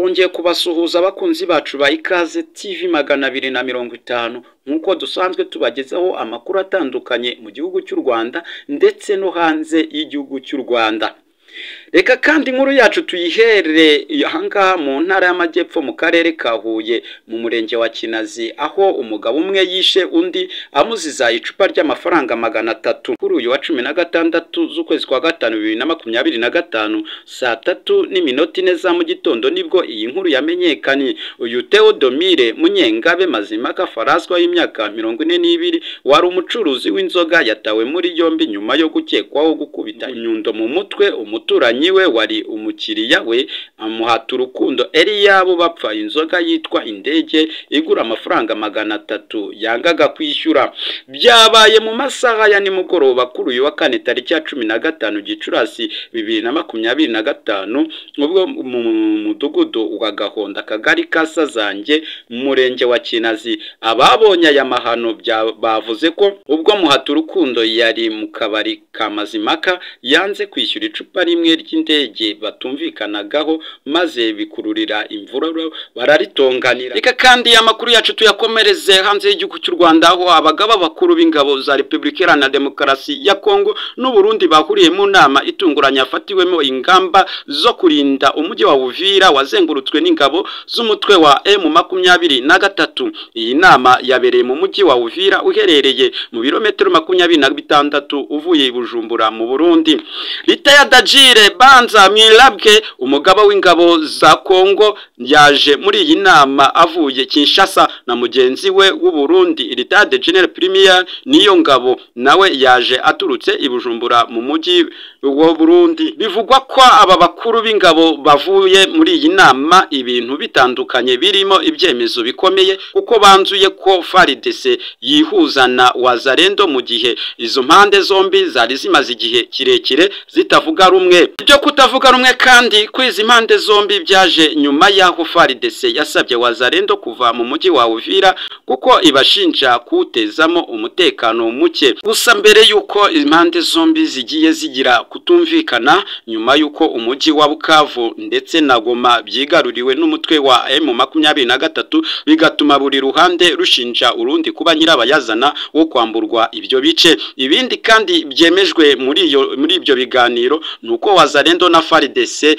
Twongeye kubasuhuza abakunzi bacu ba Ikaze TV 250, nk'uko dusanzwe tubagezaho amakuru atandukanye mu gihugu cy'u Rwanda ndetse no hanze y'igihugu cy'u Rwanda. Reka kandi inkuru yacu tuyihere ahangaha mu ntara y'Amajyepfo, mu karere ka Huye, mu murenge wa Kinazi, aho umugabo umwe yishe undi amuziza icupa ry'amafaranga 300. Kuri uyu wa 16 z'ukwezi kwa 5 2025 saa 3:04 za mu gitondo nibwo iyi nkuru yamenyekanye. Uyu Theodomire Munyengabe Mazimaka Faraswa y'imyaka 42 wari umucuruzi w'inzoga yatawe muri yombi nyuma yo gukekwaho gukubita inyundo mu mutwe umuturanyi we wari umukiriya we, amuhata urukundo Eliyabo, bapfa inzoga yitwa Indege igura amafaranga 300 yangaga kwishyura. Byabaye mu masaha ya nimugoroba kuri uyu wa kane tariki ya 15 Gicurasi 2025, ubwo mu mudugudu wa Gahonda, akagari ka Sazange, mu murenge wa Kinazi. Ababonye aya mahano bavuze ko ubwo Muhaturukundo yari mu kabari ka Mazimaka yanze kwishyura icupa rimwe ry'indege batumvikanagaho, maze bikururira imvururu bararitonganira. Reka kandi amakuru yacu tuyakomereze hanze y'igihugu cy'u Rwanda, aho abagaba bakuru b'ingabo za Repubulika Iharanira Demokarasi ya Kongo n'u Burundi bahuriye mu nama itunguranye yafatiwemo ingamba zo kurinda umujyi wa Uvira wazengurutswe n'ingabo z'umutwe wa M23. Iyi nama yabereye mu mujyi wa Uvira uherereye mu birometero 26 uvuye i Bujumbura mu Burundi. Leta Dajire Banza Mwilabwe, umugaba w'ingabo za Kongo, yaje muri iyi nama avuye Kinshasa na mugenzi we w'u Burundi Retired General Premier niyo ngabo, nawe yaje aturutse i Bujumbura mu mujyi wa Burundi. Bivugwa ko aba bakuru b'ingabo bavuye muri iyi nama ibintu bitandukanye birimo ibyemezo bikomeye, kuko banzuye ko FARDC yihuza na Wazalendo mu gihe izo mpande zombi zari zimaze igihe kirekire zitavuga rumwe. Ibyo kutavuga rumwe kandi kwizi impande zombi byaje nyuma y'aho FARDC yasabye Wazalendo kuva mu mujyi wa Uvira kuko ibashinja kuwutezamo umutekano muke. Gusa mbere y'uko impande zombi zigiye zigira kutumvikana, nyuma y'uko umujyi wa Bukavu ndetse na Goma byigaruriwe n'umutwe wa M23, bigatuma buri ruhande rushinja urundi kuba nyirabayazana wo kwamburwa ibyo bice. Ibindi kandi byemejwe muri ibyo biganiro nuko Wazalendo na FARDC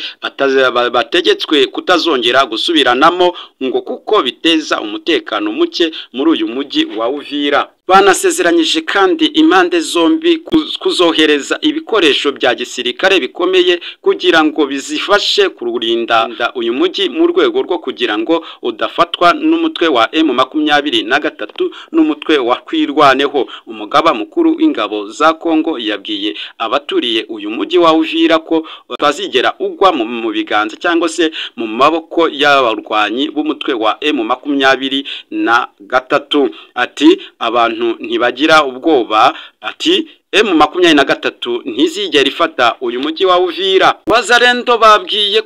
bategetswe kutazongera gusubiranamo ngo kuko biteza umutekano muke muri uyu mujyi wa Uvira. Banasezeranyije kandi impande zombi kuzohereza ibikoresho bya gisirikare bikomeye kugira ngo bizifashe kurinda uyu mujyi mu rwego rwo kugira ngo udafatwa n'umutwe wa M23 n'umutwe wa Kwirwaneho. Umugaba mukuru w'ingabo za Kongo yabwiye abaturiye uyu mujyi wa Uvira ko utazigera ugwa mu biganza cyangwa se mu maboko y'abarwanyi b'umutwe wa M23. Ati abantu ntibagira ubwoba, ati M23 ntizigera ifata uyu mujyi wa Uvira. Wazalendo bababwiye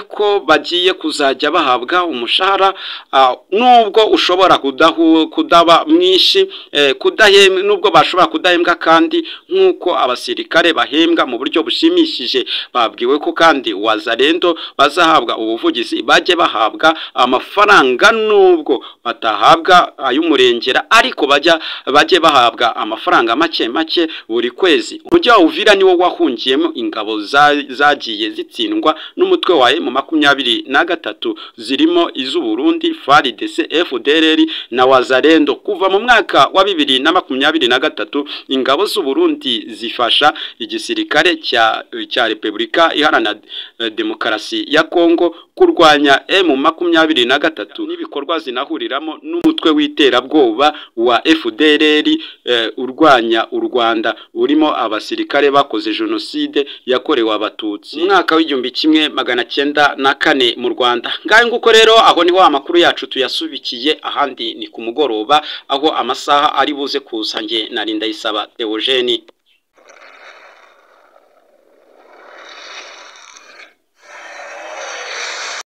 ko bagiye kuzajya bahabwa umushahara nubwo ushobora kudaba mwinshi, nubwo bashobora kudahembwa kandi nkuko abasirikare bahembwa mu buryo bushimishije. Babwiwe ko kandi Wazalendo bazahabwa ubuvugizi, bajye bahabwa amafaranga nubwo batahabwa ay'umurengera, ariko bajye bahabwa amafaranga make make buri kwezi. Umujyi wa Uvira niwo wahungiyemo ingabo zagiye zitsindwa n'umutwe wa M23 zirimo iz'u Burundi, FARDC, FDLR na Wazalendo. Kuva mu mwaka wa 2023 ingabo z'u Burundi zifasha igisirikare cya Repubulika Iharanira Demokarasi ya Kongo kurwanya M23 n'ibikorwa zinahuriramo n'umutwe w'iterabwoba wa FDLR urwanya u Rwanda urimo abasirikare bakoze jenoside yakorewe Abatutsi mu mwaka w'1904 mu Rwanda. Ngayo nguko rero, aho niho amakuru yacu tuyasubikiye, ahandi ni ku mugoroba aho amasaha ari buze kuza. Nge narinda Isaba Theogene.